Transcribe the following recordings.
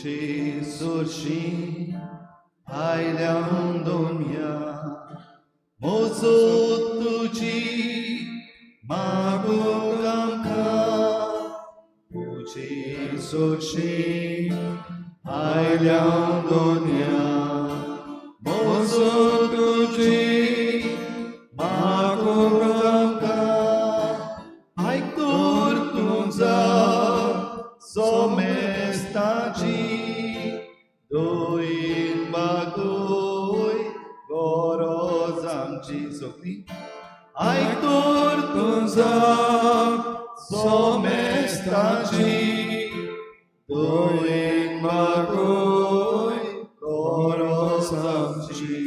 तुजे सोरशी आयल्या दोनया मोजो तुजी मागूंक आमकां तुजे सोरशी आयल्या दोनया मोजो तुजी मागूंक आमकां आयकूर तुजा सोमेस्ताची दोन बागोय गरज आमची सगळी आयकूर तुजा सोमेस्ताची दोन बागोय गरज आमची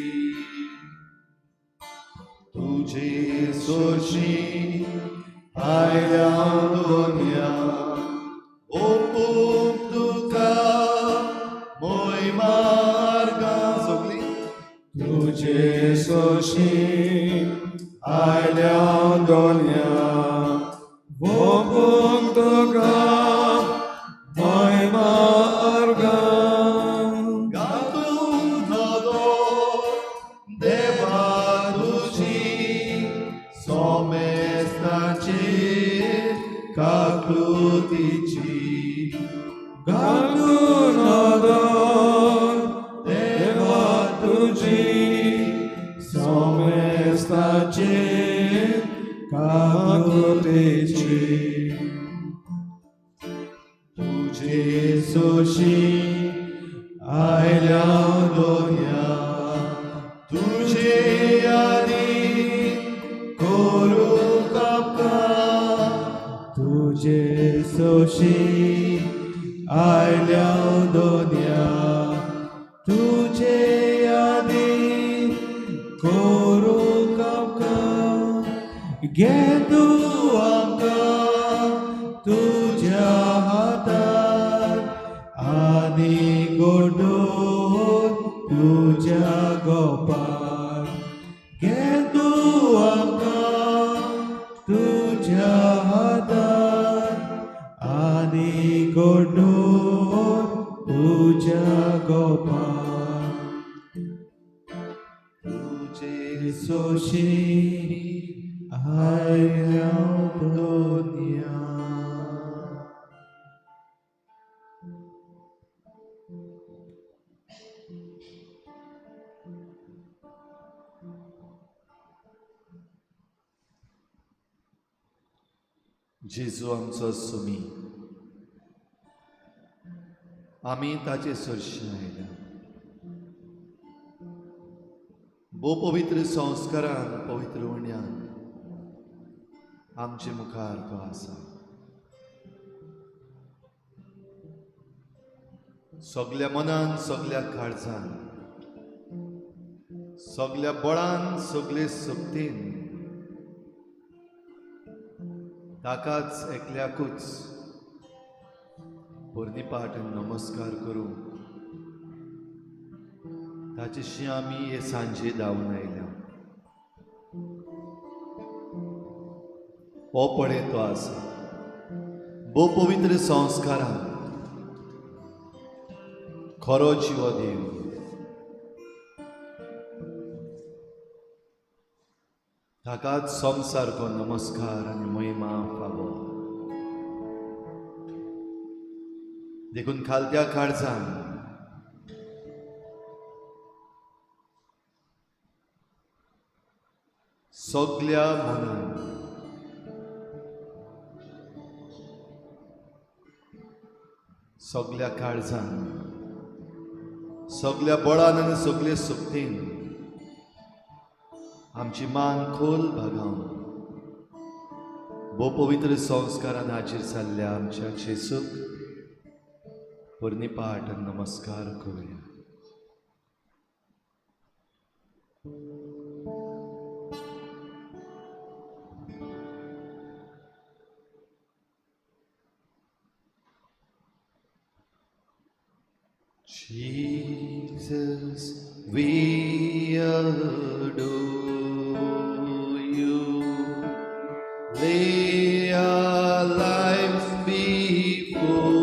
तुझे सोशी आयल्या दोनया ओपूंक तुका मोय मार्गा सगळी तुजे सोशी आयल्या दोनया वोपूंक तुका मोय मार्गा. गातूं नदो देवा तुजी सोमेस्ताची काकृतीची घालून नदर देवा तुजी सोमेस्ताची काकुतीची. तुझे सोशी आयल्या दोनया तुझे यादी करूंक आमकां तुजे सोशी आयल्या दोनया तुजे यादी करूंक आमकां. घे तूं आमकां तुज्या हातान आनी गोडून तुज्या गोपान. घे तूं आमकां तुज्या हातान आनी गोडून तुज्या गोपान. तुझे सोशी आयल्या दोनया. जेजू आमचो सुमी आमी ताचे सरशी आयल्या भोव पवित्र संस्कारान पवित्र उण्यान आमचे मुखार तो आसा. सगल्या मनान सगल्या काळजान सगल्या बळान सगले शक्तीन ताकाच एकल्याकूच पोरणीपाठ नमस्कार करूं ताचेशी आमी हे सांजे धांवून आयल्या. हो पळय तो आसा भोव पवित्र संस्कारान खरो जिवो देव ताकाच संवसारको नमस्कार आनी महिमा फावो. देखून खालत्या काळजान सगल्या मनान सगल्या काळजान सगल्या बळान आनी सगले शक्तीन आमची मान खोल भागावन भोव पवित्र संस्कारान हाजीर जाल्ल्या आमच्या जेजूक पोरणीपाठ नमस्कार करुया. Jesus, we adore you. Lay our lives before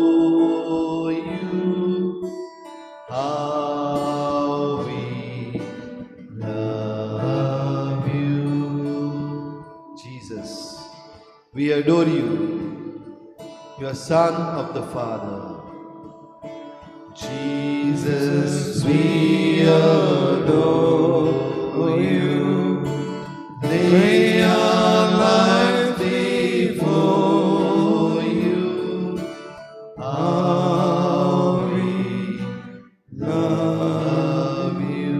you. adore you. You are Son of the Father. Jesus, we adore you. Lay our lives before you. How we love you.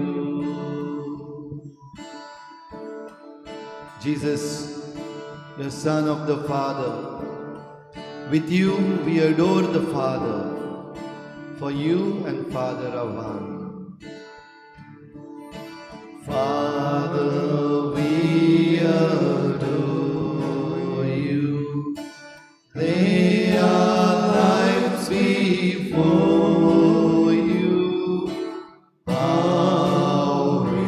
Jesus, the Son of the Father, with you we adore the Father, for you and Father are one. Father, we adore you. Lay our lives before you. How we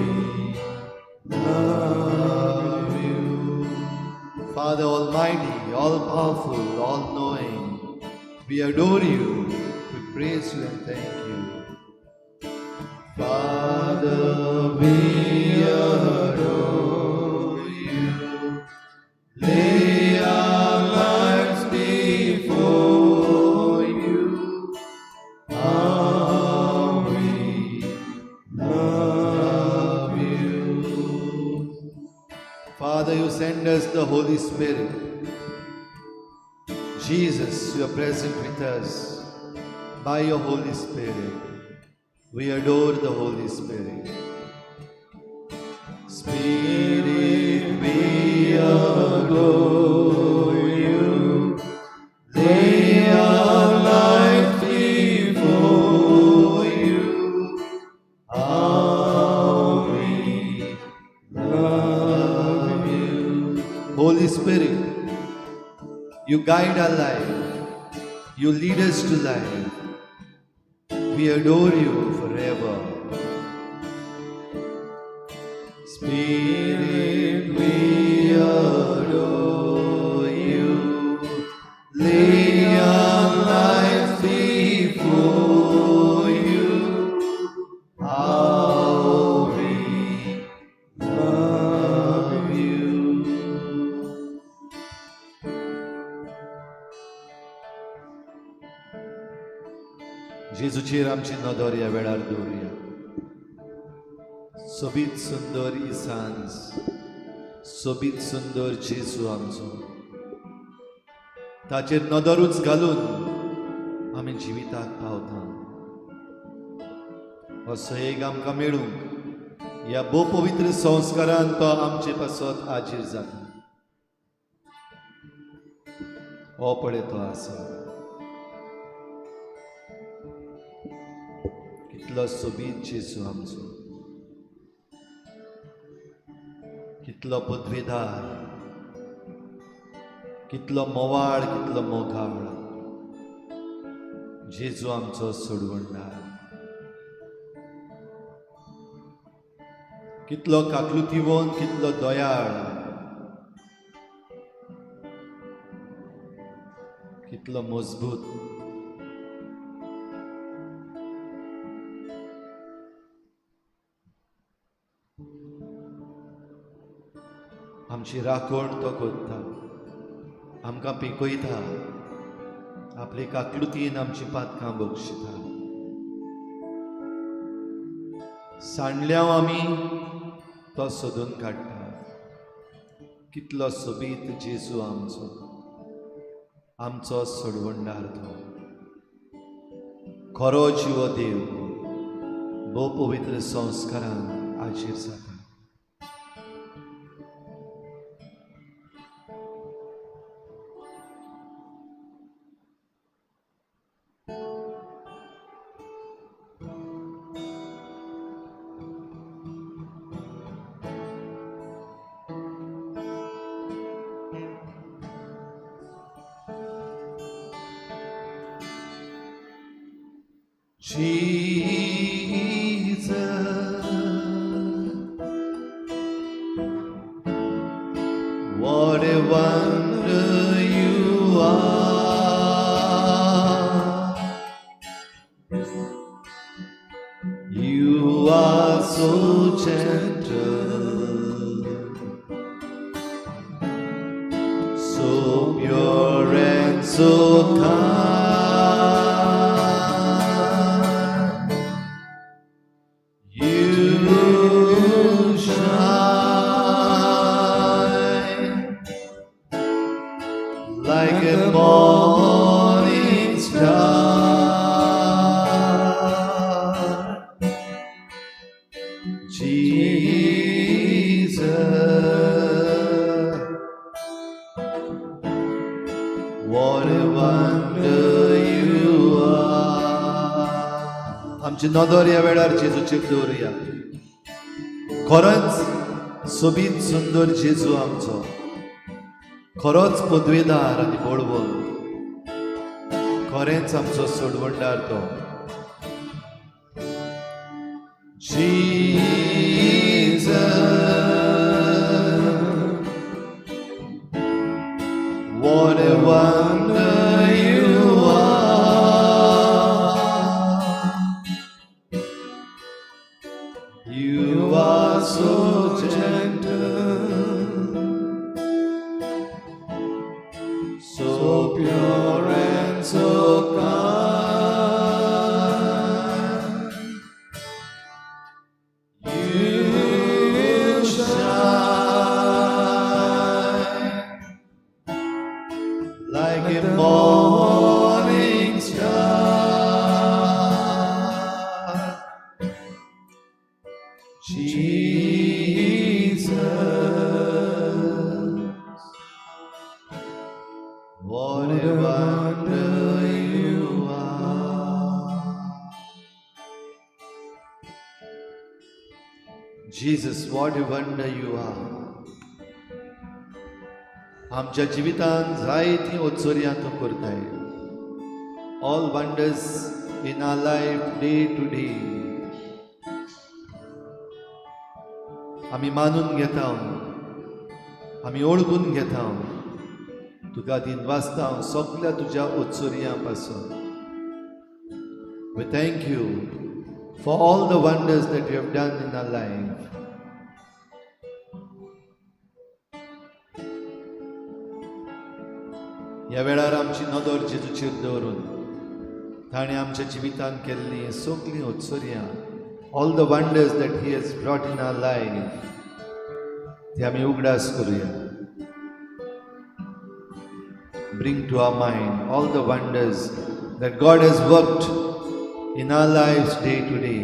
love you. Father Almighty, all powerful, all knowing, we adore you, we praise you and thank you. Father, we adore you. Lay our lives before you. How we love you. Father, you send us the Holy Spirit. Jesus, you are present with us by your Holy Spirit. We adore the Holy Spirit. Spirit, we adore you. Lay our lives before you. How we love you. Holy Spirit, you guide our life. You lead us to life. We adore you forever. Spirit, we adore you. Lay our lives before you. How we love you. जेजूचेर आमची नदर ह्या वेळार दवरुया. सोबीत सुंदर ही सांज, सोबीत सुंदर जेजू आमचो, ताचेर नदरूच घालून आमी जिविताक पावता. हो सयेग आमकां मेळूंक ह्या भोव पवित्र संस्कारान तो आमचे पासत हाजीर जाता. हो पळय तो आसा, कितलो सोबीत जेजू आमचो, कितलो पदवेदार, कितलो मोवाळ, कितलो मोगाळ जेजू आमचो सोडवणदार, कितलो काकलुतीवन, कितलो दयाळ, कितलो मजबूत. आमची राखण तो करता, आमकां पिकयता, आपली काकलुतीन आमची पातकां बक्षिता. सांडल्या आमी तो सोदून काडटा. कितलो सोबीत जेजू आमचो, आमचो सोडवणदार तो, खरो जिवो देव, भोव पवित्र संस्कारान हाजीर जाता. Jesus, what a wonder you are. You are so gentle, so pure. so kind. You shine like a morning star. Jesus, what a wonder you are. आमची नदर ह्या वेळार जेजूचेर दवरुया. खरोच सोबीत सुंदर जेजू आमचो, खरोच पदवेदार आनी बळवंत, खरेंच आमचो सोडवणदार तो. Jesus, what a wonder you are. You are so gentle, so pure and so kind. You shine like a morning star. Jesus, what a wonder you are. Jesus, what a wonder you are. आमच्या जिवितांत जायतीं अचर्यां तूं करताय. All wonders in our life day to day. आमी मानून घेता, आमी ओळखून घेता, तुका दिनवासता सगल्या तुज्या अचर्यां पासून. We thank you for all the wonders that you have done in our life. ह्या वेळार आमची नदर जेजूचेर दवरून ताणें आमच्या जिवितांत केल्लीं सगलीं अचर्यां, all the wonders that he has brought in our life, ती आमी उगडास करुया. Bring to our mind all the wonders that God has worked in our lives day to day.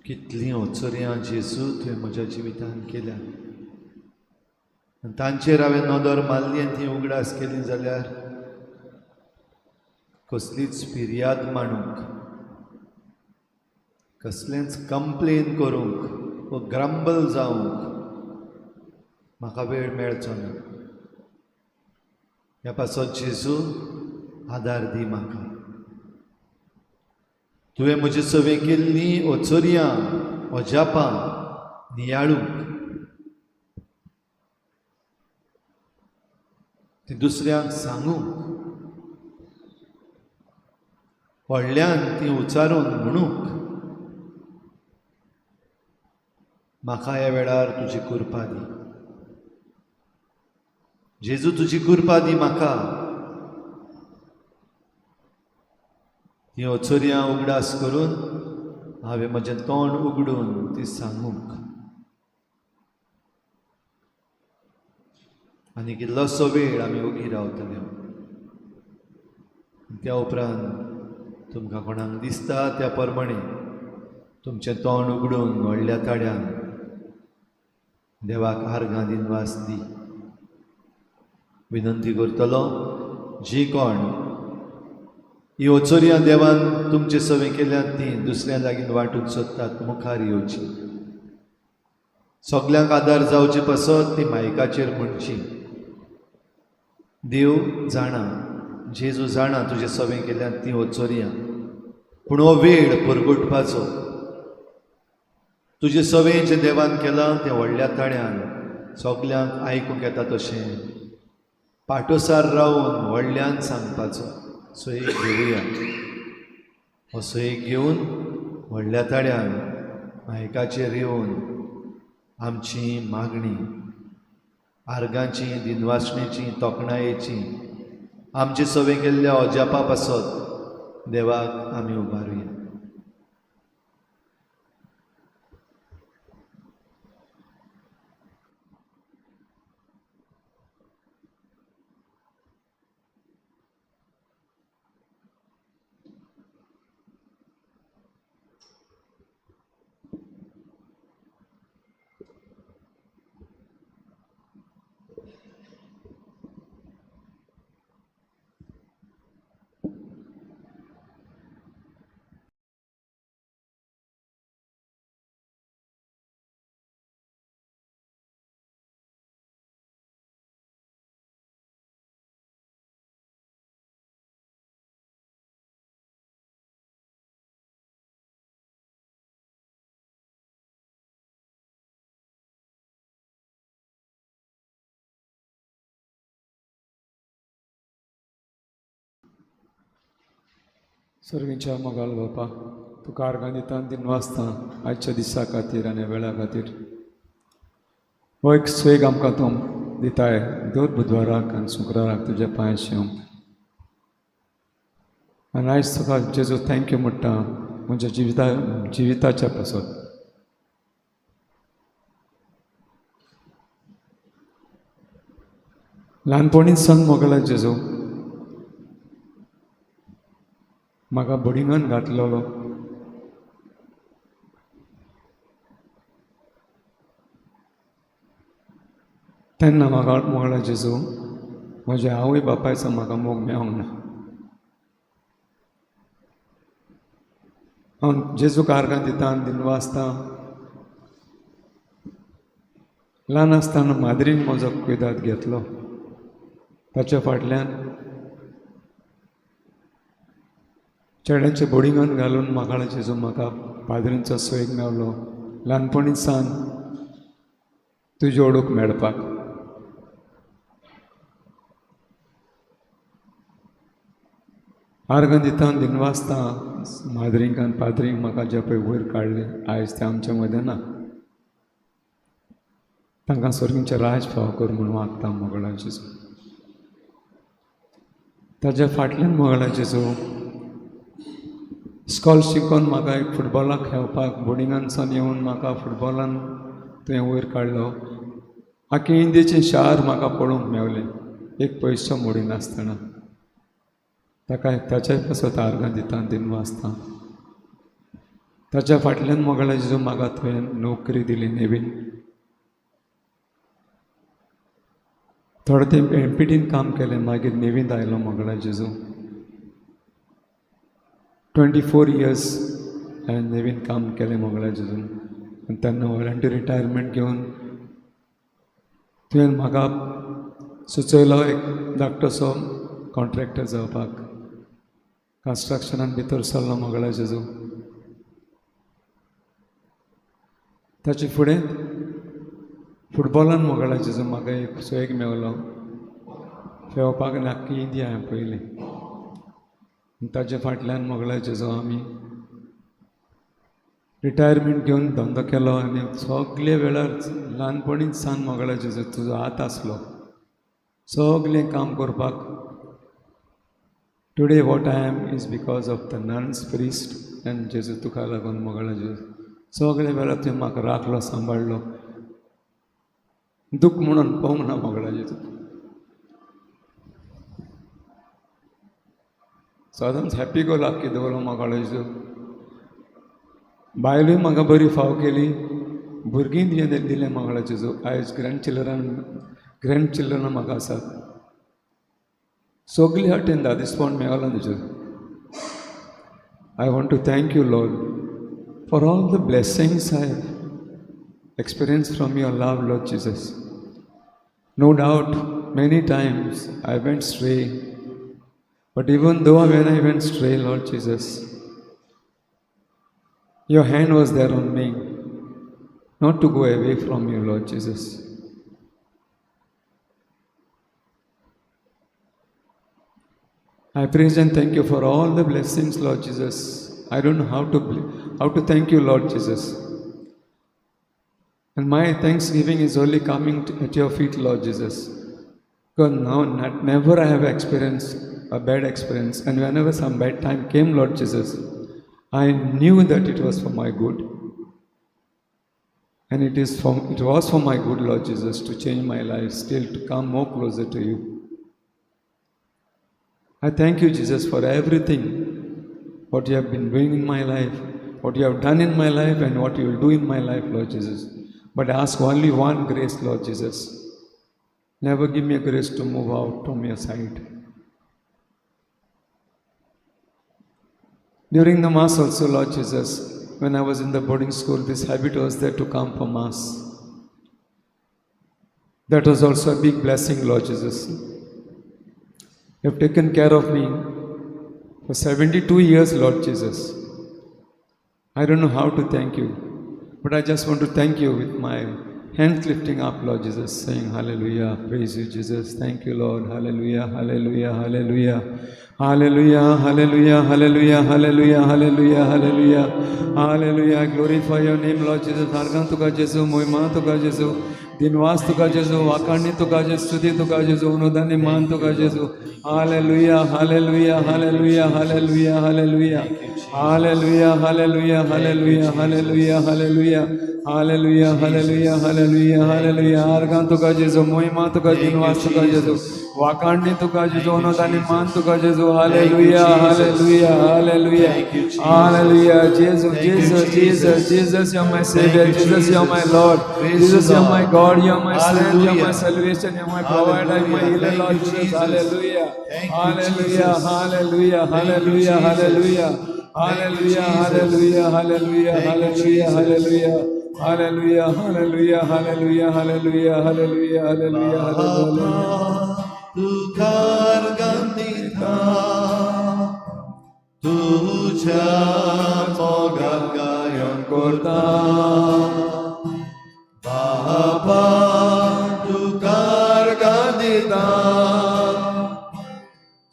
कितलीं अचर्यां जेजू तुवें म्हज्या जिवितांत केल्या आनी तांचेर हांवें नदर मारली आनी ती उगडास केली जाल्यार कसलीच फिर्याद मांडूंक, कसलेंच कंप्लेन करूंक वो ग्रंबल जावंक म्हाका वेळ मेळचो ना. ह्या पासत जेजू आदार दी म्हाका. तुवें म्हजे सवें केल्लीं अचर्यां अजापां नियाळूंक, ती दुसऱ्यांक सांगूंक व्हडल्यान ती उच्चारून म्हणूंक म्हाका ह्या वेळार तुजी कृपा दी. जेजू तुजी कृपा दी म्हाका. ती ओचोरयां उगडास करून हांवें म्हजें तोंड उगडून ती सांगूंक आनी कितलोसो वेळ आमी ओगी रावतले. त्या उपरांत तुमकां कोणाक दिसता त्या प्रमाणे तुमचें तोंड उगडून व्हडल्या ताळ्यान देवाक आर्गां दिनवास दी. विनंती करतलो जी कोण ही ओचोरयां देवान तुमचे सवे केल्यात ती दुसऱ्या लागीं वांटूंक सोदतात मुखार येवची. सगल्यांक आदार जावचे पासत ती मायकाचेर म्हणची, देव जाणा, जेजू जाणा तुजे सवे केल्यात ती ओचोरयां, पूण हो वेळ परगटपाचो. तुजे सवे जें देवान केलां तें व्हडल्या ताळ्यान सगल्यांक आयकूंक येता तशें पाटोसार रावन व्हडल्यान सांगपाचो. सोयीक घेवया. हो सोयीक घेवन व्हडल्या ताळ्यान मायकाचेर येवन आमची मागणी आर्गांची, दिनवासणेची, तोखणायेची, आमचे सवे केल्ल्या अजापा पासत देवाक आमी उबारुया. सर्वींच्या मोगाल बापा, तुका आर्गां दिता दिनवासता आयच्या दिसा खातीर आनी वेळा खातीर. हो एक स्वेग आमकां तूं दिताय दर बुधवाराक आनी शुक्राराक तुज्या पांय येवंक. आनी आयज तुका जेजू thank you म्हणटा म्हज्या जिविताच्या पासत. ल्हानपणीच सावन मोगला जेजू म्हाका बोडिंगान घातलेलो. तेन्ना म्हाका मोगला जेजू म्हज्या आवय बापायचो म्हाका मोग मेळोंक ना. हांव जेजूक आर्गां दिता आनी दिनवासता. ल्हान आसतना माद्रीन म्हजो कुयदाद घेतलो. ताच्या फाटल्यान चेड्यांच्या बोडिंगान घालून म्हाका जेजू म्हाका पाद्रींचो सोयीक मेवलो. ल्हानपणी सावन तुजी ओडूक मेळपाक. आर्गां दिता दिनवासता माद्रींक आनी पाद्रींक म्हाका जे पळय वयर काडले आयज ते आमच्या मदें ना. तांकां सर्गींचें राज फाव कर म्हूण मागता मोगळा जेजू. ताज्या फाटल्यान मोगळा जेजू स्कॉल शिकोवन म्हाका एक फुटबॉलाक खेळपाक बोडिंगान सावन येवन म्हाका फुटबॉलान तुवें वयर काडलो. आख्खे इंडियेचें शार म्हाका पळोवंक मेवलें एक पयसो मोडिनासतना. ताका ताच्या पासत आर्गां दिता दिनवासता. ताच्या फाटल्यान मोगळा जेजू म्हाका तुवें नोकरी दिली नेवीन. थोडो तेंप एमपीटीन काम केलें, मागीर नेवींत आयलो मोगळा जेजू. 24 इयर्स हांवें नवीन काम केलें मोगळा जेजून. आनी तेन्ना वॉलंटियर रिटायरमेंट घेवन तुवें म्हाका सुचयलो एक धाकटोसो कॉन्ट्रॅक्टर जावपाक. कन्स्ट्रक्शनान भितर सरलो मोगळा जेजू. ताचे फुडें फुटबॉलान मोगळा जेजू म्हाका एक सोयीक मेवलो खेळपाक आनी आख्खी इंडिया हांवें पळयली. ताजे फाटल्यान मोगळा जेजू आमी रिटायरमेंट घेवन धंदो केलो आनी सगळे वेळार ल्हानपणीच सान मोगळा जेजू तुजो हात आसलो सगळें काम करपाक. Today what I am is because of the nuns, priest and जेजू तुका लागून मोगळा जेजू सगळे वेळार तुवें म्हाका राखलो सांबाळ्ळो. दूख म्हणून पळोवंक ना मोगळा जेजू. सदांच हॅप्पी गो लाकी दवरलो मोगळा जेजू. बायलूय म्हाका बरी फाव केली, भुरगीं तुवें दिलें मोगळा जेजू. आयज ग्रँड चिल्ड्रन ग्रँड चिल्ड्रनां म्हाका आसात. सगळे वाटेन दादिसपण मेळोलां तुजें. I want to thank you Lord for all the blessings I experience from your love, Lord Jesus. No doubt many times I went stray, but even though when I went stray, Lord Jesus, your hand was there on me, not to go away from you, Lord Jesus. I praise and thank you for all the blessings, Lord Jesus. I don't know how to thank you, Lord Jesus. And my thanksgiving is only coming at your feet, Lord Jesus. Because now, not, never I have experienced a bad experience. And whenever some bad time came, Lord Jesus, I knew that it was for my good. And it was for my good, Lord Jesus, to change my life, still to come more closer to you. I thank you, Jesus, for everything, what you have been doing in my life, what you have done in my life, and what you will do in my life, Lord Jesus. But I ask only one grace, Lord Jesus. Never give me a grace to move out from your side. During the Mass also, Lord Jesus, when I was in the boarding school, this habit was there to come for Mass. That was also a big blessing, Lord Jesus. You have taken care of me for 72 years, Lord Jesus. I don't know how to thank you, but I just want to thank you with my hands lifting up, Lord Jesus, saying hallelujah, praise you, Jesus. Thank you, Lord. Hallelujah, hallelujah, hallelujah. Hallelujah, hallelujah, hallelujah, hallelujah, hallelujah, hallelujah, hallelujah. I glorify your name, Lord Jesus. आर्गां तुका जेजू, मोहिमा तुका जेजू, दिनवास तुका जेजू, वाखाणी तुका जेजू, स्तुती तुका जेजू, अनुदानी मान तुका जेजू. Hallelujah, hallelujah, hallelujah, hallelujah, hallelujah, hallelujah, hallelujah, hallelujah, hallelujah, hallelujah, hallelujah, hallelujah, hallelujah, hallelujah. आर्गां तुका जेजू, मोहिमा तुका, दिनवास तुका जेजू, वाखाणी तुका जेजू, अनुदानी मान तुका जेजू. Hallelujah, hallelujah, hallelujah, hallelujah. Jesus, Jesus, Jesus, Jesus, you are my Savior. Jesus, you are my Lord. Jesus, you are my God. You are my strength. You are my salvation. You are my provider. You are my healer, Lord Jesus. Hallelujah. Hallelujah. Hallelujah. Hallelujah. Hallelujah. Hallelujah. Hallelujah. Hallelujah. Hallelujah. Hallelujah. Hallelujah. Hallelujah. Hallelujah. Hallelujah. Hallelujah. Hallelujah. Hallelujah. तुका आर्गां दिता तुझ्या मोगान गायन करता बापा तुका आर्गां दिता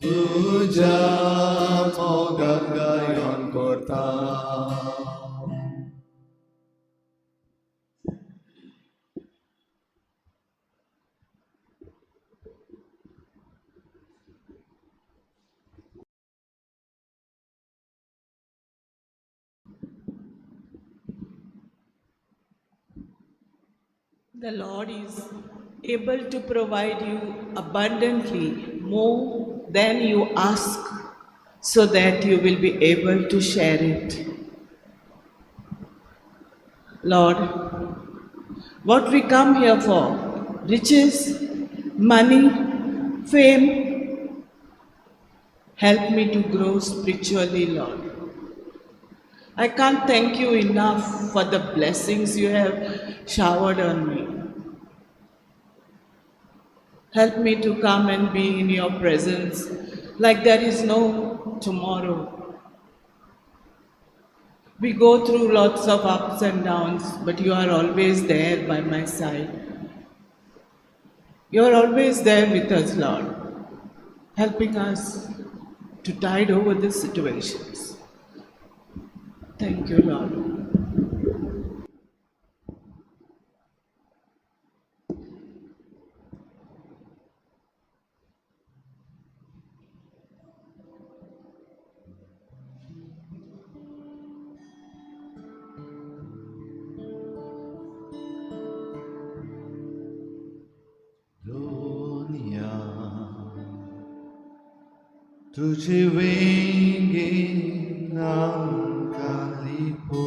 तुझ्या मोगान गायन करता. The Lord is able to provide you abundantly more than you ask, so that you will be able to share it. Lord, what we come here for, riches, money, fame, help me to grow spiritually, Lord. I can't thank you enough for the blessings you have showered on me. Help me to come and be in your presence like there is no tomorrow. We go through lots of ups and downs, but you are always there by my side. You are always there with us, Lord, helping us. to tide over the situations. Thank you, Lord. दुनिया तुझे वेंगे नाम कालिपो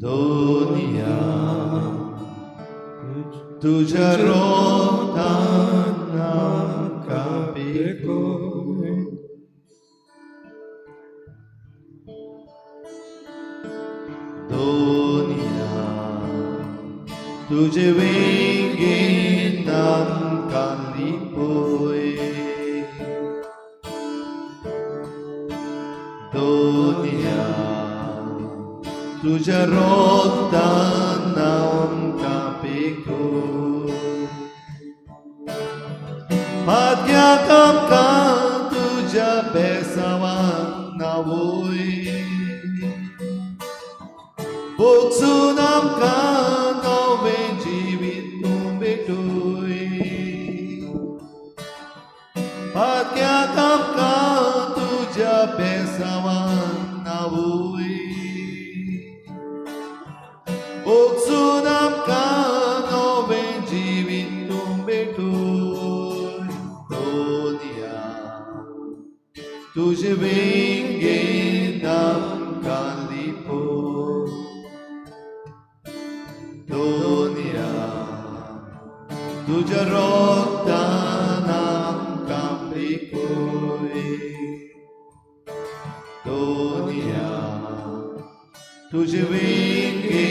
दुनिया तुझ्या रोतान कापिको दुनिया तुझे वेंगे नाम कालिपोय दुनिया तुझ्या रोतान नाम कापिको पात्या कामका तुझ्या बेसावान नावोय बोगसून आमकां नवें जिवीत तूं भेटोय पात्या कामकां तुझ्या बेसावान नावोय बोगसून आमकां नवें जिवीत तूं भेटोय दुनिया तुझे वेंगे नाम कालिपो दुनिया तुझ्या रोगतान आमकां पिकोय दुनिया तुझे वेंगे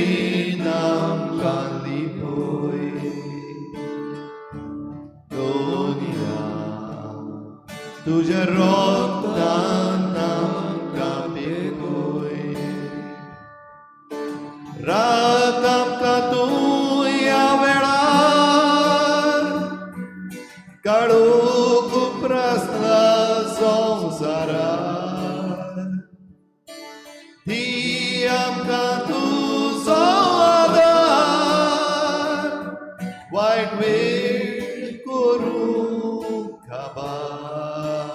नाम कालिपोय दुनिया तुझ्या रोगतान आमकां पिकोय रात आमकां तूं ह्या वेळार काळोख उप्रासला संवसारार दी आमकां तुजो आदार वायट वेळ करूंक काबार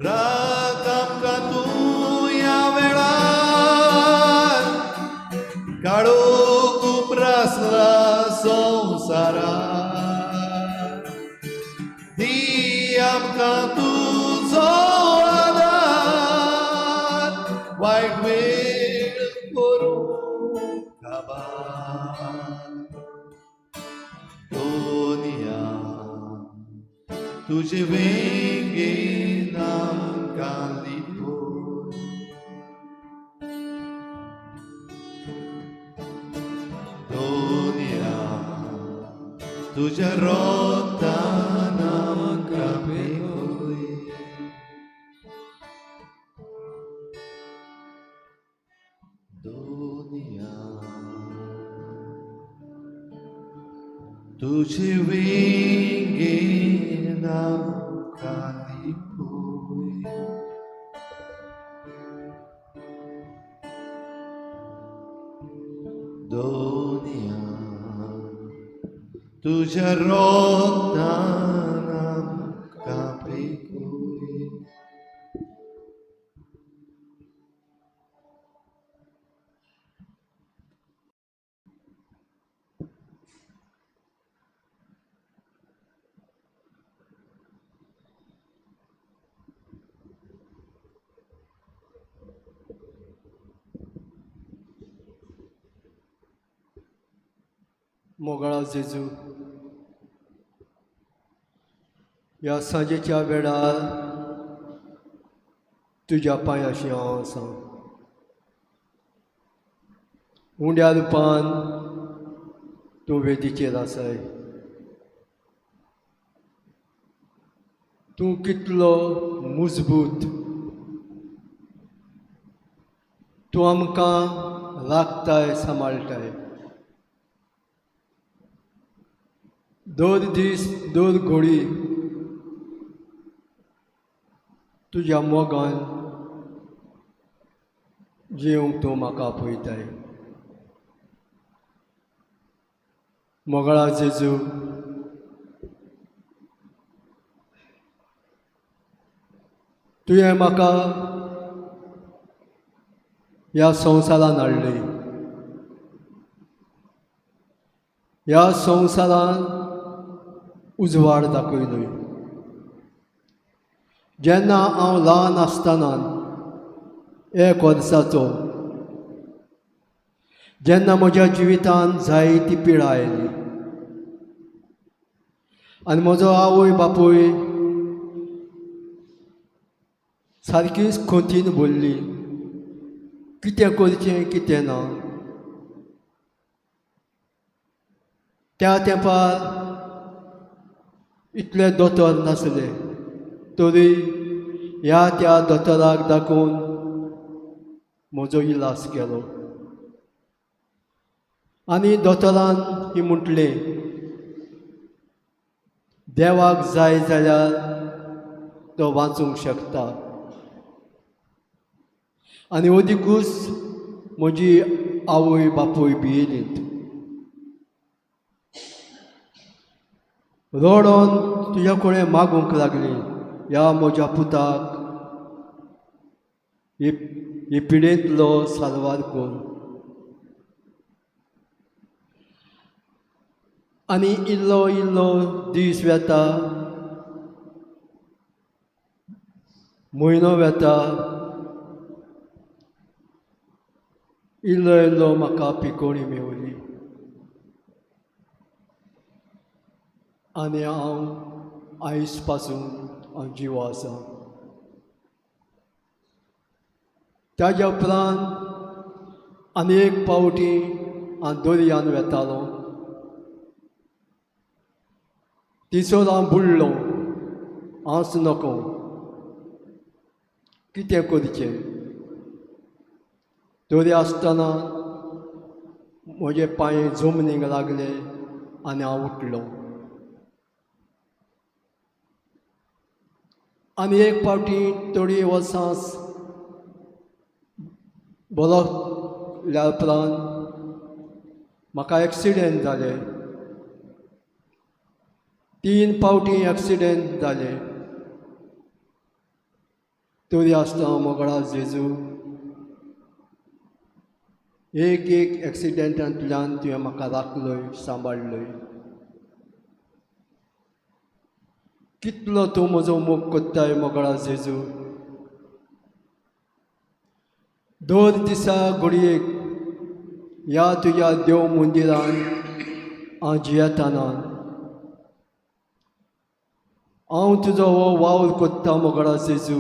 रात आमकां तूं ह्या वेळार काळोख उप्रासला संवसारार दी आमकां तुजो आदार वायट वेळ करूंक काबार दुनिया तुझे वेंगे नाम कालिपोय दुनिया तुझ्या रोगतान आमकां पिकोय दुनिया तुझे वेंगे नाम कालिपोय दुनिया तुझ्या रोगतान आमकां पिकोय मोगाळा जेजू, ह्या सांजेच्या वेळार तुज्या पांयाशी हांव आसा. उंड्या रुपान तूं वेदीचेर आसाय. तूं कितलो मजबूत, तूं आमकां राखताय, सांबाळटाय. दर दीस दर घोडी तुज्या मोगान जिवंक तूं म्हाका आपयताय. मोगळा जेजू, तुवें म्हाका ह्या संवसारान हाडली. ह्या संवसारान उजवाड दाखयलो. जेन्ना हांव ल्हान आसतना एक वर्साचो, जेन्ना म्हज्या जिवितांत जायती पिडा आयली आनी म्हजो आवय बापूय सारकीच खोतीन भरली, कितें करचें कितें ना. त्या तेंपार इतले दोतोर नासले तरी ह्या त्या दोतोराक दाखोवन म्हजो इलाज केलो. आनी दोतोरान ही म्हटलें, देवाक जाय जाल्यार तो वाचूंक शकता. आनी अदिकूच म्हजी आवय बापूय भियेलीत. रडोन तुज्या कडेन मागूंक लागली, ह्या म्हज्या पुताक ही पिडेंतलो साल्वार कर. आनी इल्लो इल्लो दीस वेता, म्हयनो वेता, इल्लो इल्लो म्हाका पिकोणी मेवली आनी हांव आयज पासून हांव जिवो आसा. ताज्या उपरांत आनी एक पावटी हांव दर्यान वेतालो. थंयसर हांव बुडलो. हांवच नको कितें करचें. तरी आसतना म्हजे पांय जमनीक लागले आनी हांव उठलो. आनी एक पावटी थोडीं वर्सां बरोल्या उपरांत म्हाका एक्सिडेंट जाले. 3 पावटी एक्सिडेंट जाले. तरी आसतना मोगळा जेजू, एक एक एक्सिडेंटांतल्यान तुवें म्हाका राखलोय, सांबाळ्ळोय. कितलो तूं म्हजो मोग कोत्ताय मोगळा जेजू. दर दिसा घडयेक ह्या तुज्या देव मंदिरान हांव जियेतना हांव तुजो हो वावर कोत्ता मोगळा जेजू.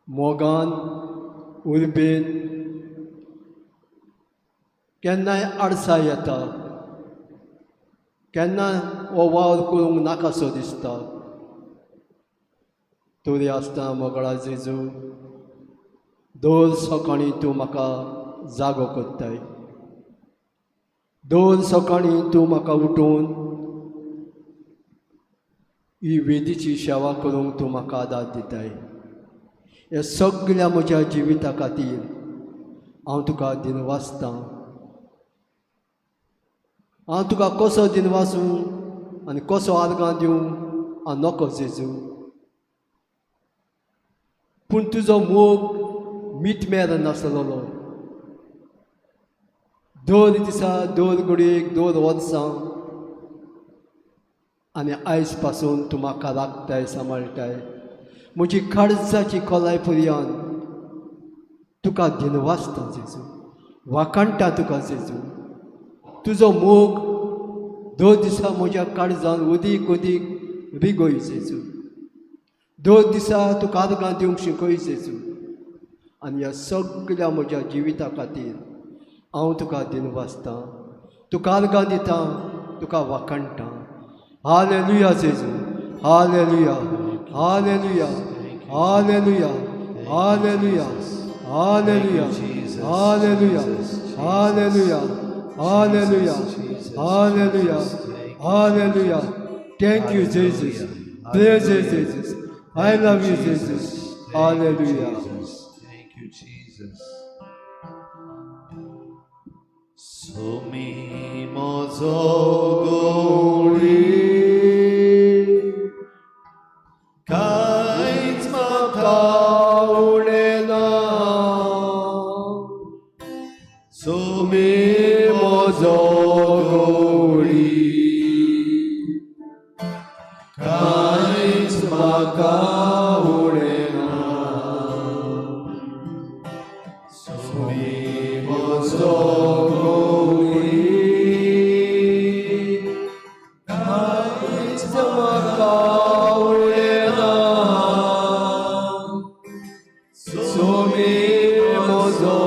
मोगान उर्बेन केन्नाय आडसाय येता, केन्ना हो वावर करूंक नाकासो दिसता. तरी आसतना मोगळा जेजू, दर सकाळीं तूं म्हाका जागो कोत्ताय. दर सकाळीं तूं म्हाका उठोवन ही वेदीची सेवा करूंक तूं म्हाका आदार दिताय. ह्या सगळ्या म्हज्या जिविता खातीर हांव तुका दिनवासतां. हांव तुका कसो दिनवासूं आनी कसो आर्गां दिवं हांव नको जेजू, पूण तुजो मोग मीत मेर नासलेलो. दर दिसा दर घडयेक दर वर्सां आनी आयज पासून तूं म्हाका राखताय, सांबाळटाय. म्हजी काळजाची खोलाय पर्यान तुका दिनवासता जेजू, वाखाणटा तुका जेजू. तुजो मोग दर दिसा म्हज्या काळजान अदीक अदीक रिगय जेजू. दर दिसा तुका आर्गां दिवंक शिकय जेजू. आनी ह्या सगळ्या म्हज्या जिविता खातीर हांव तुका दिनवासतां, तुका आर्गां दितां, तुका वाखाणटां. हालेलुया जेजू, hallelujah, hallelujah, hallelujah, hallelujah, hallelujah, hallelujah, hallelujah, Hallelujah. Jesus, Hallelujah. Jesus. Thank you, Hallelujah. Thank you, Jesus. Hallelujah. Praise you, Jesus. I Thank love you, Jesus. Jesus. Thank you, Hallelujah. Jesus. Thank you, Jesus. Sumi mozo goli कांयच म्हाका उणें ना सुमी म्हजो गोडी कांयच म्हाका उणें ना सुमी म्हजो गोडी कांयच म्हाका उणें ना सुमी म्हजो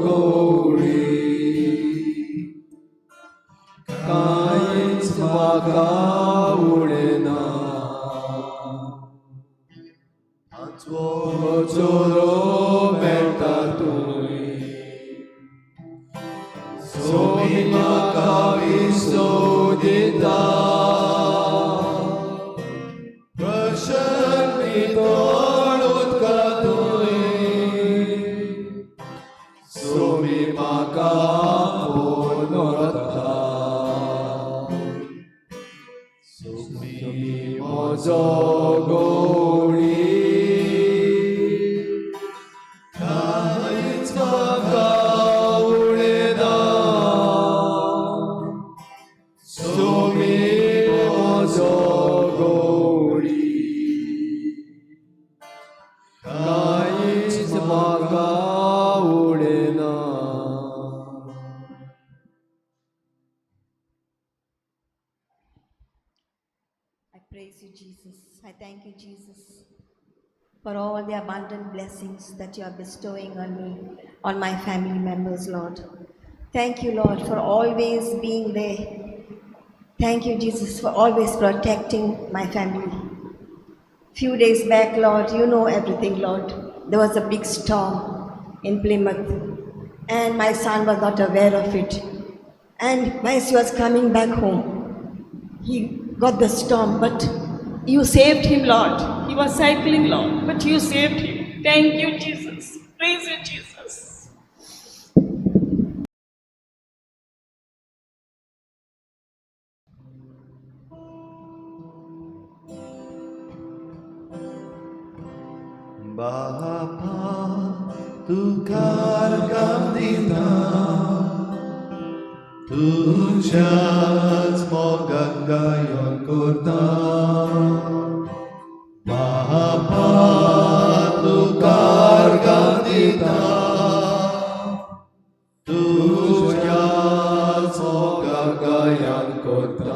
गोडी कांयच म्हाका उणें ना पांचवो चोरो मेळटा तुंय सोमी म्हाका विसव दिता प्रसन्न नितळ उदका तुंय सोमी म्हाका आपोवन व्हरता सोमी म्हजो गोडी कांयच म्हाका उणें ना सोमी म्हजो गोडी कांयच म्हाका उणें ना. I praise you, Jesus. I thank you, Jesus, for all the abundant blessings that you are bestowing on me, on my family members, Lord. Thank you, Lord, for always being there. Thank you, Jesus, for always protecting my family. Few days back, Lord, you know everything, Lord. There was a big storm in Plymouth, and my son was not aware of it. And as he was coming back home, he got the storm, but You saved him, Lord. He was cycling, Lord, but you saved him. Thank you, Jesus. Praise you, Jesus. बापा तुका अर्गां दिता तुज्याच मोगाक गायन करता बापा तुका अर्गां दिता तुज्याच मोगाक गायन करता.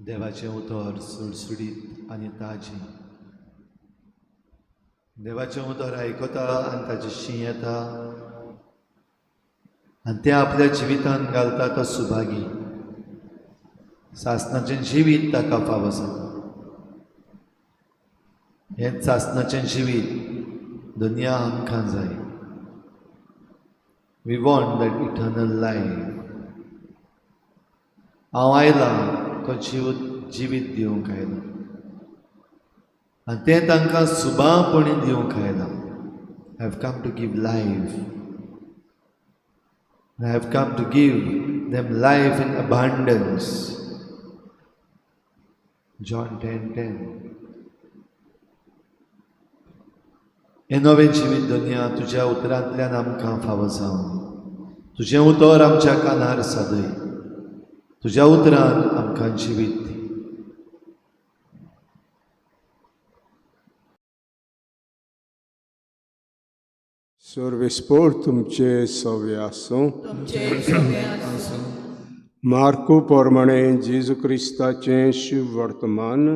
देवाचें उतर सुडसुडीत आनी ताजें. देवाचें उतर आयकता आनी ताचें शीं येता आनी तें आपल्या जिवितांत घालता तो सुभागी. सासणाचें जिवीत ताका फावो जाता. हें सासणाचें जिवीत दुनिया आमकां जाय. We want that eternal life. हांव आयलां तो जीव जिवीत दिवंक आयला आनी तें तांकां सुबापणी दिवंक आयलां. I have come to give life. I have come to give them life in abundance. John 10:10. हें नवें जिवीत दुनिया तुज्या उतरांतल्यान आमकां फावो जावं. तुजें उतर आमच्या कानार सादय, तुज्या उतरान आमकां जिवीत दी. सर्वेस्पोर तुमचे सवे आसूं. मार्कू प्रमाणे जेजू क्रिस्ताचें शिव वर्तमान.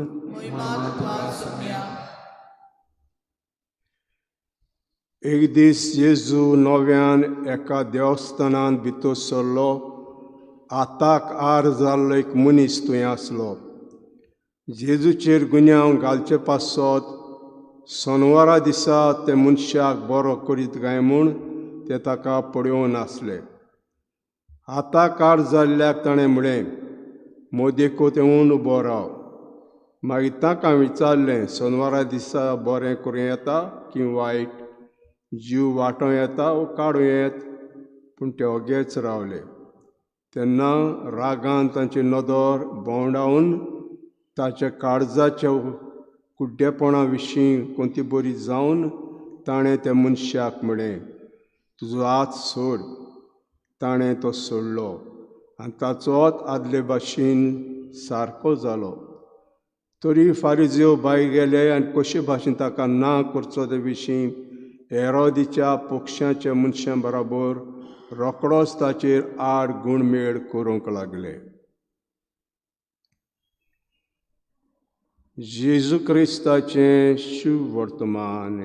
एक दीस जेजू नव्यान एका देवस्थानांत भितर सरलो. आताक आर जाल्लो एक मनीस थंय आसलो. जेजूचेर गुन्यांव घालचे पासत सोनवारा दिसा ते मनशाक बरो करीत काय म्हूण ते ताका पळोवन आसले. आताक आर जाल्ल्याक ताणें म्हळें, मोदेको येवन उबो राव. मागीर ताका विचारलें, सोनवारा दिसा बरें करूं येता की वायट, जीव वांटो येता वो काडूं येत? पूण ते ओगेच रावले. तेन्ना रागान तांची नदर भोंवडावन ताच्या काळजाच्या कुड्डेपणा विशीं कोणती बरी जावन ताणें त्या मनशाक म्हळें, तुजो हात सोड. ताणें तो सोडलो आनी ताचो हात आदले भाशेन सारको जालो. तरी फारिजेव भायर गेले आनी कशे भाशेन ताका ना करचो ते विशीं हेरोदीच्या पक्षाच्या मनशां बराबर रोकडोच ताचेर आड गुणमेळ करूंक लागले. जेजू क्रिस्ताचें शिव वर्तमान.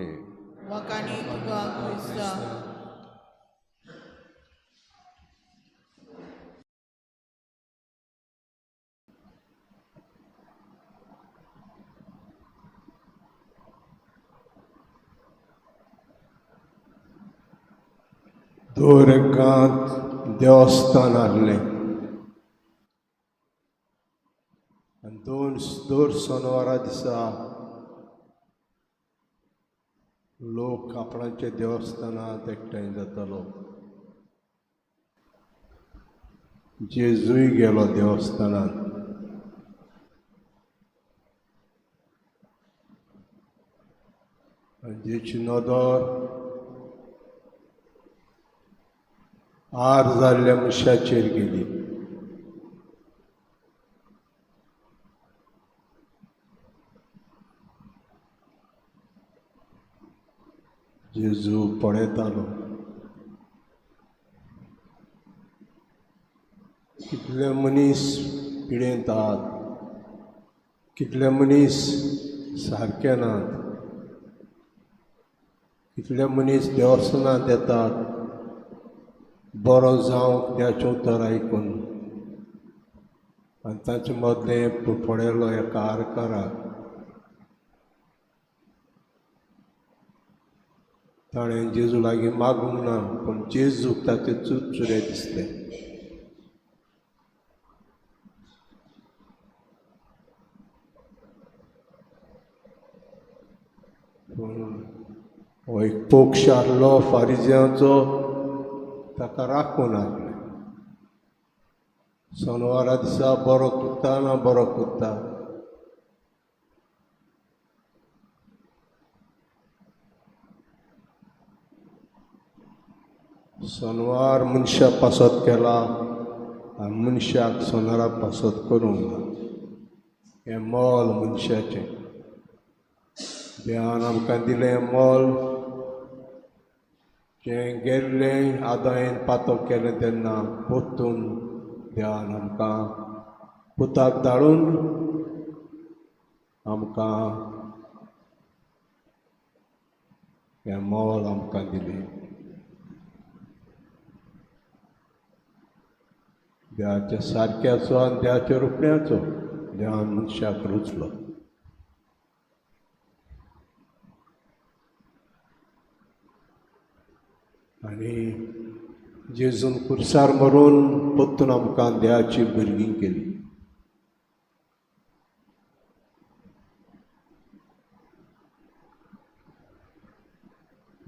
दर एकांत देवस्थान आहलें आनी दोन दर सोनवारा दिसा लोक आपणाच्या देवस्थानांत एकठांय जातालो. जेजूय गेलो देवस्थानांत. आनी जेची नदर आर जाल्ल्या मनशाचेर गेली. जेजू पळयतालो कितले मनीस पिडेंत आहात, कितले मनीस सारके नात, कितले मनीस देवस्थानांत येतात बरो जावंक देवाचें उतर आयकून. आनी तांचे मदलें पळयलो एका आरकाराक. ताणें जेजू लागीं मागूंक ना, पूण जेजूक ताचे चुरचुरे दिसले. पूण हो एक पक्ष आहलो फारिजियांचो, ताका राखून आहले. सोनवारा दिसा बरो कुत्ता ना बरो कुत्ता. सोनवार मनशा पासत केला आनी मनशाक सोनारा पासत करूंक ना. हें मोल मनशाचें. देवान आमकां दिलें मोल जें गेल्लें आदायन पातो केलें तेन्ना परतून देवान आमकां पुताक धाडून आमकां हें मोल आमकां दिलें. देवाच्या सारक्याचो आनी देवाच्या रुपण्याचो देवान मनशाक रुचलो. आनी जेजून खुर्सार मरून परतून आमकां देवाची भुरगीं केली.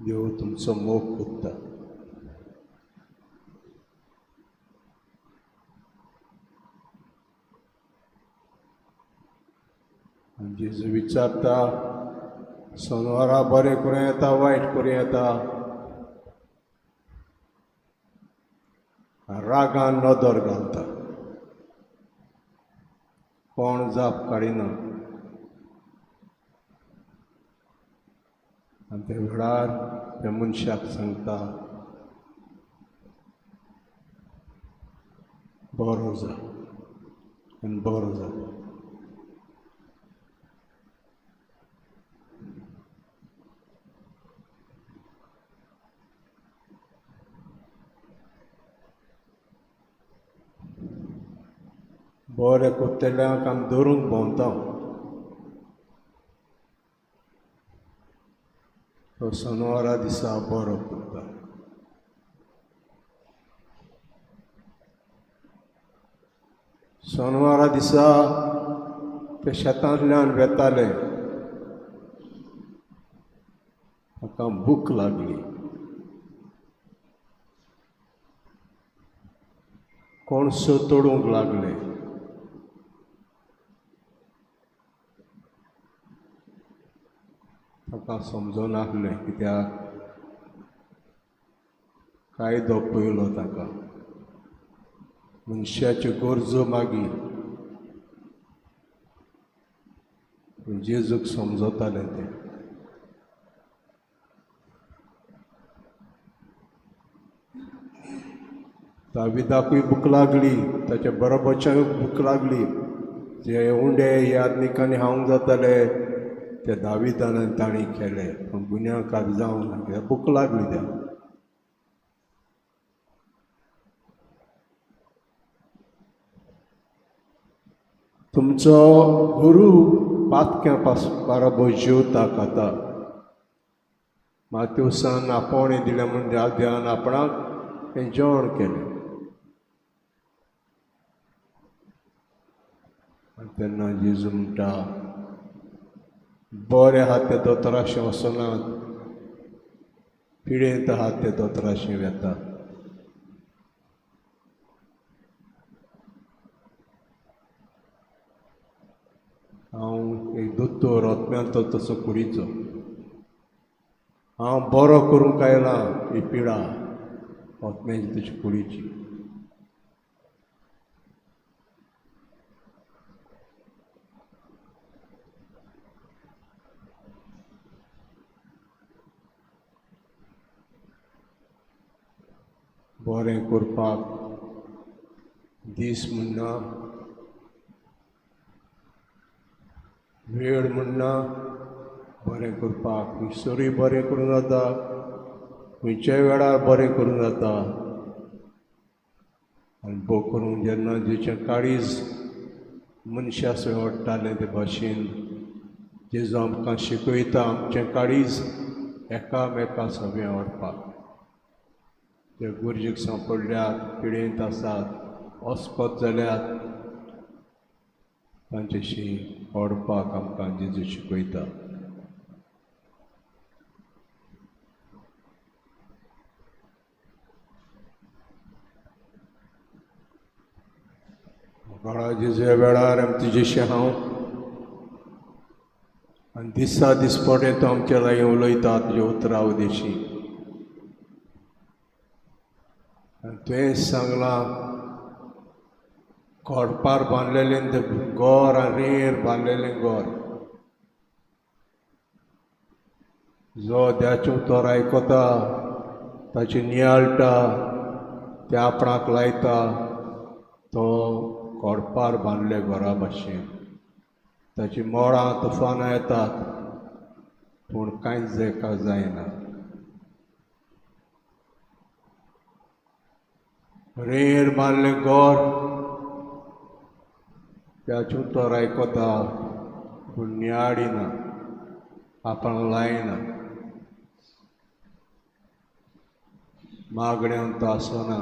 देव तुमचो मोग करता. आनी जेजू विचारता, सोनवारा बरें करूं येता, वायट करूं येता. रागान नदर घालता, कोण जाप काडिना. आनी त्या वेळार त्या मनशाक सांगता, बरो जा, आनी बरो जाता. बरें कोत्तल्यांक आमी धरूंक भोंवता. तो सोनवारा दिसा बरो करता. सोनवारा दिसा ते शेतांतल्यान वेताले, ताका भूक लागली. कोणसो तोडूंक लागले. ताका समजनासलें कित्याक कायदो पयलो ताका, मनशाच्यो गरजो मागीर. जेजूक समजतालें तें. दाविदाकूय भूक लागली, ताच्या बरोबरच्याकूय भूक लागली. जे उंडे यादनिकांनी हावंक जाताले ते दाविदान तांणी केले, पूण गुन्यांवकार जावंक ना, कित्याक भूक लागली त्या. तुमचो गुरू पातक्या बाराबर जेवता खाता. मात्यूसान आपोवणें दिलें म्हूण देवान आपणाक तें जेवण केलें. आनी तेन्ना जेजू म्हणटा, बरें आहा ते दोतोराशें वचनात, पिडेंत आहा ते दोतोराशें वेता. हांव एक दोतोर, आत्म्यांचो तसो कुडीचो. हांव बरो करूंक आयला ही पिडा आत्म्याची तशी कुडीची. बरें करपाक दीस म्हणना, वेळ म्हणना, बरें करपाक खंयसरूय बरें करूं जाता, खंयच्याय वेळार बरें करूं जाता. आनी बो करूंक जेन्ना जेचें काळीज मनशा सय ओडटालें ते भाशेन जेजू आमकां शिकयता आमचें काळीज एकामेका सगळें ओडपाक. ते गरजेक सांपडल्यात, पिडेंत आसात, अस्पत जाल्यात, तांच्याशी ओडपाक आमकां जेजू शिकयता. काळा जेजू वेळार आमी तुजेशी हांव आनी दिसा दिसपटे तो आमच्या लागीं उलयता तुज्या उतरा उदेशी. आनी तुवें सांगलां, कोडपार बांदलेलें तें गोर आनी रेर बांदलेलें गोर, जो देवाचें उतर आयकता, ताचें नियाळटा, तें आपणाक लायता, तो कोडपार बांदले घरा भाशेन. ताची मोडां तुफानां येतात, पूण कांयच एका जायना. रेर बांदलें गोर, त्याचें उतर आयकता पूण नियाळिना, आपणाक लायना, मागण्यांत तो आसना.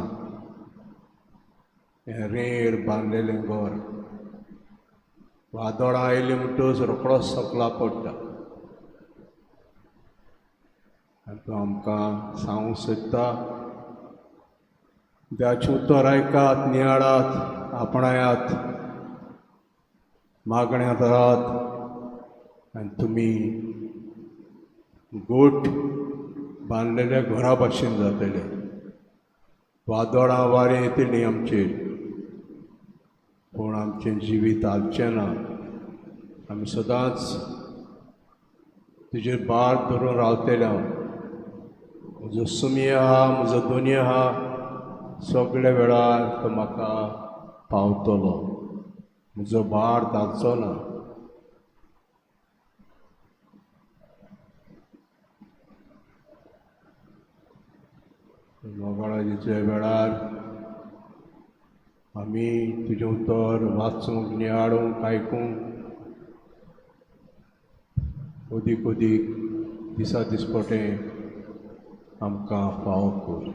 हें रेर बांदलेलें गोर वादळां आयलीं म्हणटकच रोकडोच सकला पडटा. आनी तो आमकां सांगूंक सोदता, देवाचें उतर आयकात, नियाळात, आपणायात, मागण्यांत राहात आनी तुमी गोठ बांदलेल्या घरा भाशेन जातले. वादळां वारें येतलीं आमचेर, पूण आमचें जिवीत हालचें ना. आमी सदांच तुजेर भार धरून रावतले. हांव म्हजो सुमी आहा, म्हजो दोनी आहा, सगल्या वेळार तो म्हाका पावतलो. म्हजो भार धाडचो ना. मोगाळाच्या वेळार आमी तुजें उतर वाचूंक, नियाळूंक, आयकूंक अदीक अदीक दिसा दिसपटें आमकां फावो कर.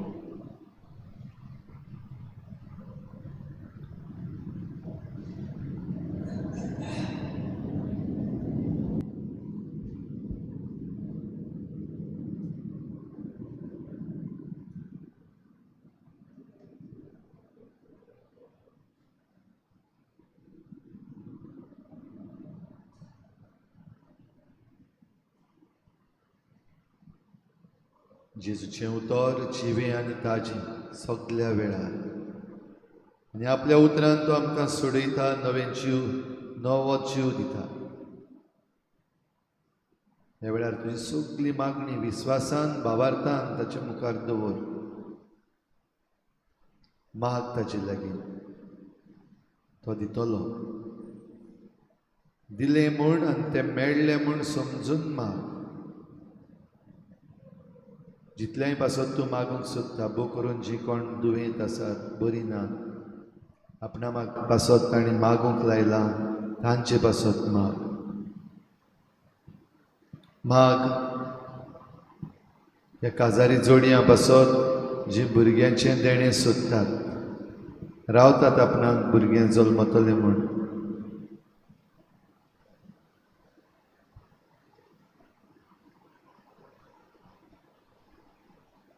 जेजूचें उतर जिवें आनी ताजें सगल्या वेळार, आनी आपल्या उतरान तो आमकां सोडयता, नवें जीव, नवो जीव दिता. ह्या वेळार तुजी सगली मागणी विस्वासान, भावार्थान ताचे मुखार दवर. माग ताचे लागीं, तो दितलो. दिलें म्हूण आनी तें मेळ्ळें म्हूण समजून माग. जितलेंय पासत तूं मागूंक सोदता, भो करून जी कोण दुयेंत आसात, बरी नात, आपणा पासत तांणी मागूंक लायलां तांचे पासत माग. माग ह्या काजारी जोडयां पासत जी भुरग्यांचें देणें सोदतात, रावतात आपणाक भुरगें जल्मतलें म्हूण.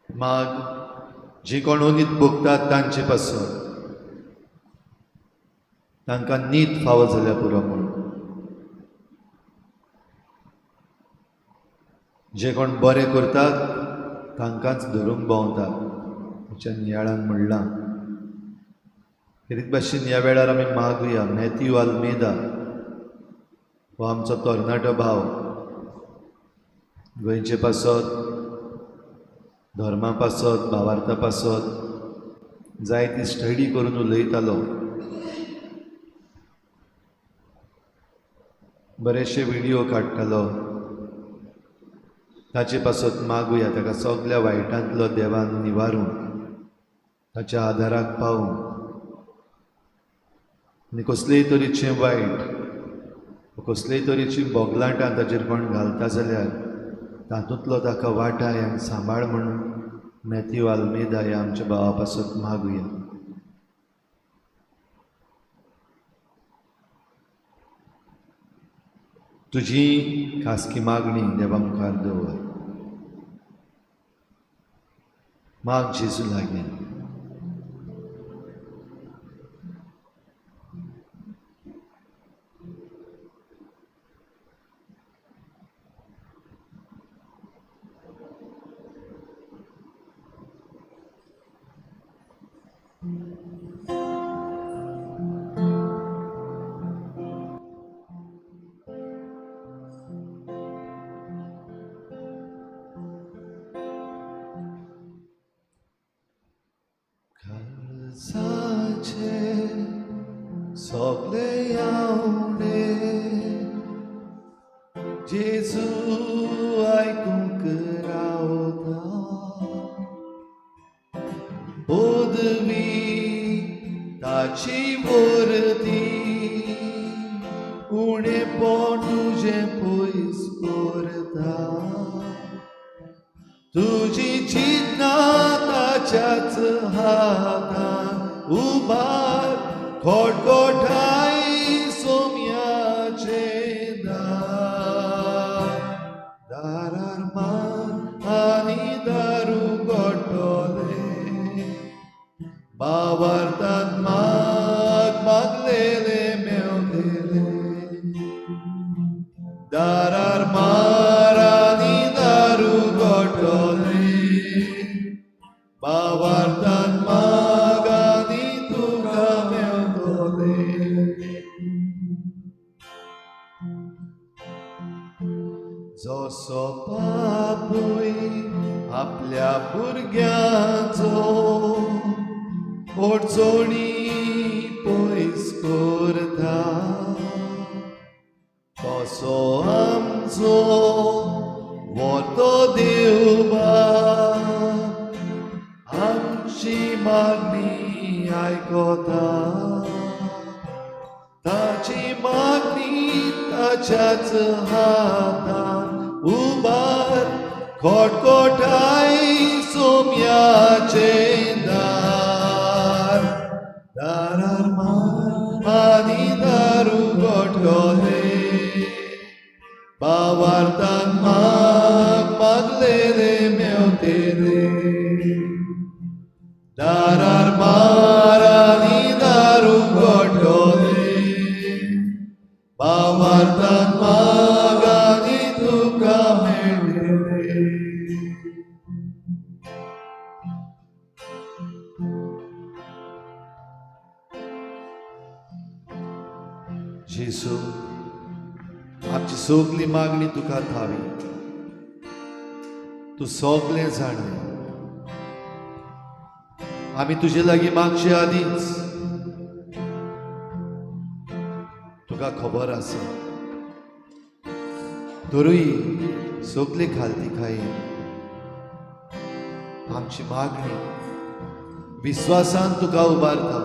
माग जी कोण नीत भोगतात तांचे पासत, तांकां नीत फावो जाल्यार पुरो म्हूण. जे कोण बरें करतात तांकांच धरूंक भोंवतात, ताच्या नियाळान म्हणलां. खेरीत भाशेन ह्या वेळार आमी मागुया मॅथ्यू आल्मेदा हो आमचो तरणाटो भाव, गोंयचे पासत, धर्मा पासत, भावार्था पासत जायती स्टडी करून उलयतालो. बरेचशे व्हिडियो काडटालो. ताचे पासत मागुया ताका सगल्या वायटांतलो देवान निवारूंक, ताच्या आदाराक पावूंक, आनी कसलेय तरेचें वायट, कसलेय तरेची बोगलाटां ताचेर कोण घालता जाल्यार तातूंतलो ताका वाटाय आनी सांबाळ म्हणून मॅथ्यू आल्मेदा ह्या आमच्या भावा पासत मागुया. तुजी खासगी मागणी देवा मुखार दवर. माग जेजू लागीं. सगले आवडे जेजू आयकूंक रावता, पदवी ताची वर्ती उणेपण तुजें पयस करता, तुजी चिंतना ताच्याच हातान उबार, खोटखोटाय सोम्याचें दार, दारार मार आनी दारू गोठोलें, भावार्थान माग मागलेलें मेवलेलें, दारार मार आनी दारू भावार्थान माग आनी तुका मेवतलें. जसो बापूय आपल्या भुरग्यांचो अडचणी पयस करता, तसो आमचो व्हरतो देव बाप आमची मागणी आयकता. ताची मागणी ताच्याच हातान उबार, खटखटाय सोम्याचें दार. दारार मार आनी दार उगडटलें, भावार्थान माग, मागलेलें मेवतलें. दारार मार आनी दार उगडटलें, भावार्थान माग आनी तुका मेळटलें. जेजू, आमची सगली मागणी तुका थावी. तूं सगलें जाणाय. आमी तुजे लागीं मागचे आदींच तुका खबर आसा. तरूय सगले खालती खायेन आमची मागणी विस्वासान तुका उबारता.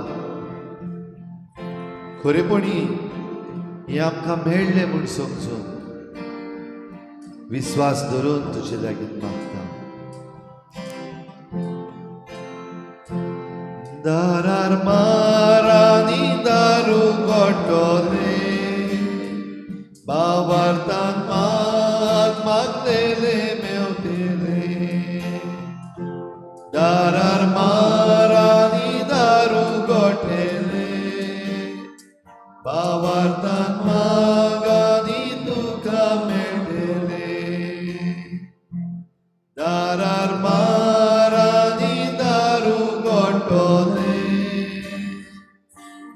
खरेपणी हें आमकां मेळ्ळें म्हूण समजून विस्वास धरून तुजे लागीं मागता. दारार मार आनी दार उगडटलें, भावार्थान माग, मागलेलें मेवतलें. दारार मार आनी दार उगडटलें, भावार्थान माग आनी तुका मेळटलें. दारार मार आनी दार उगडटलें,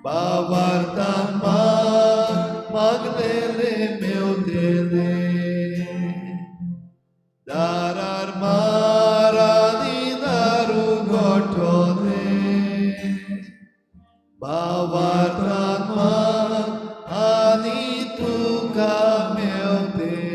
भावार्थान माग, मागलेलें मेवतलें. दारार मार आनी दार उगडटलें, भावार्थान माग आनी तुका मेवतलें.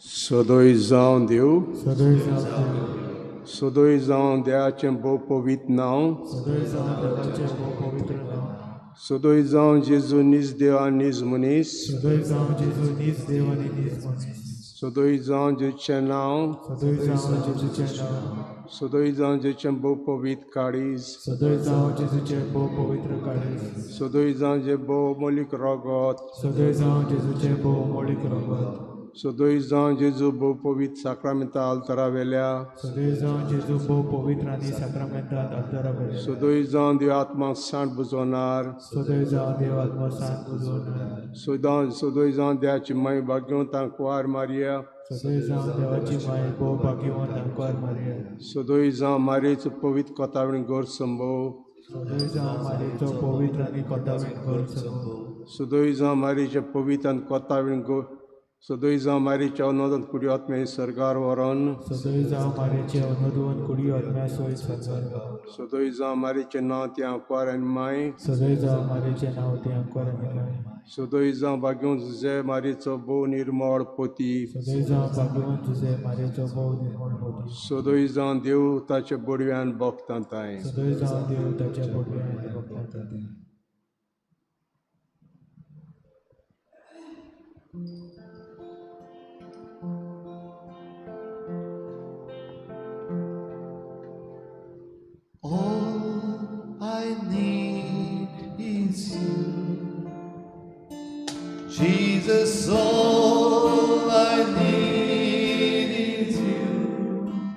सदोय जावं देव. सदोय जावं देव. सदोय जावं देवाचें भोव पवित्र नांव. सदोय जावं देवाचें भोव पवित्र नांव. सदोय जावं जेजू नीज देव आनी नीज मनीस. सदोय जावं जेजू नीज देव आनी नीज मनीस. सदोय जावं जेजूचें नांव. सदोय जावं जेजूचें नांव. सदोय जावं जेजूचें भोव पवित्र काळीज. सदोय जावं जेजूचें भोव पवित्र काळीज. सदोय जावं जें भोव मोलीक रगत. सदोय जावं जेजूचें भोव मोलीक रगत. सदोय जावं जेजू भोव पवित्र साक्रामेंता आल्तरा वेल्या. सदोय जावं जेजू भोव पवित्र आनी साक्रामेंतांत आल्तरा वेल्या. सदोय जावं देव आत्मा सांत बुजवणार. सदोय जावं देव आत्मो सांत बुजवणार. सदां सदोय जावं देवाची माय भाग्यवंत आंकवार मारिया. सदोय जावं देवाची माय भोव भाग्यवंत आंकवार मारिया. सदोय जावं मारयेचो पवित्र कोतावीण गोर संभव. सदोय जावं मारयेचो पवित्र आनी कोतावीण गोर संभव. सदोय जावं मारयेचे पवित्र आनी कोतावीण गो सदोय जावं मारयेच्या अनोदन कुडी आत्मे सर्गार व्हरोन. सदोय जावं मारयेचे अनोदवन कुडी आत्म्या सयत सर्गार व्हरोन. सदोय जावं मारयेचें नांव ती आंकवार आनी माय. सदोय जावं मारयेचें नांव ती आंकवार आनी माय. सदोय जावं भाग्यवंत जुजे मारयेचो भोव निर्मळ पोती. सदोय जावं भाग्यवंत जुजे मारयेचो भोव निर्मळ पोती. सदोय जावं देव ताच्या बडव्यान भोगतां ताय. सदोय जावं देव ताच्या बोडव्यान भोगता. Jesus, all I need is you.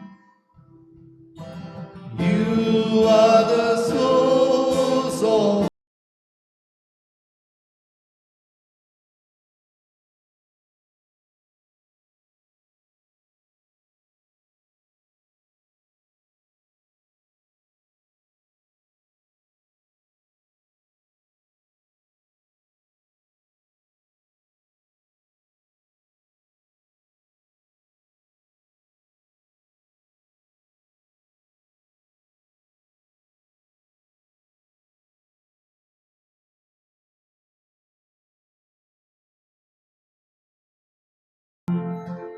You are the source of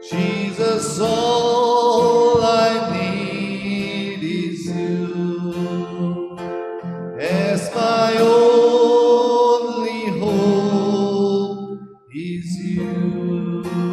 Jesus, all I need is you. As my only hope is you.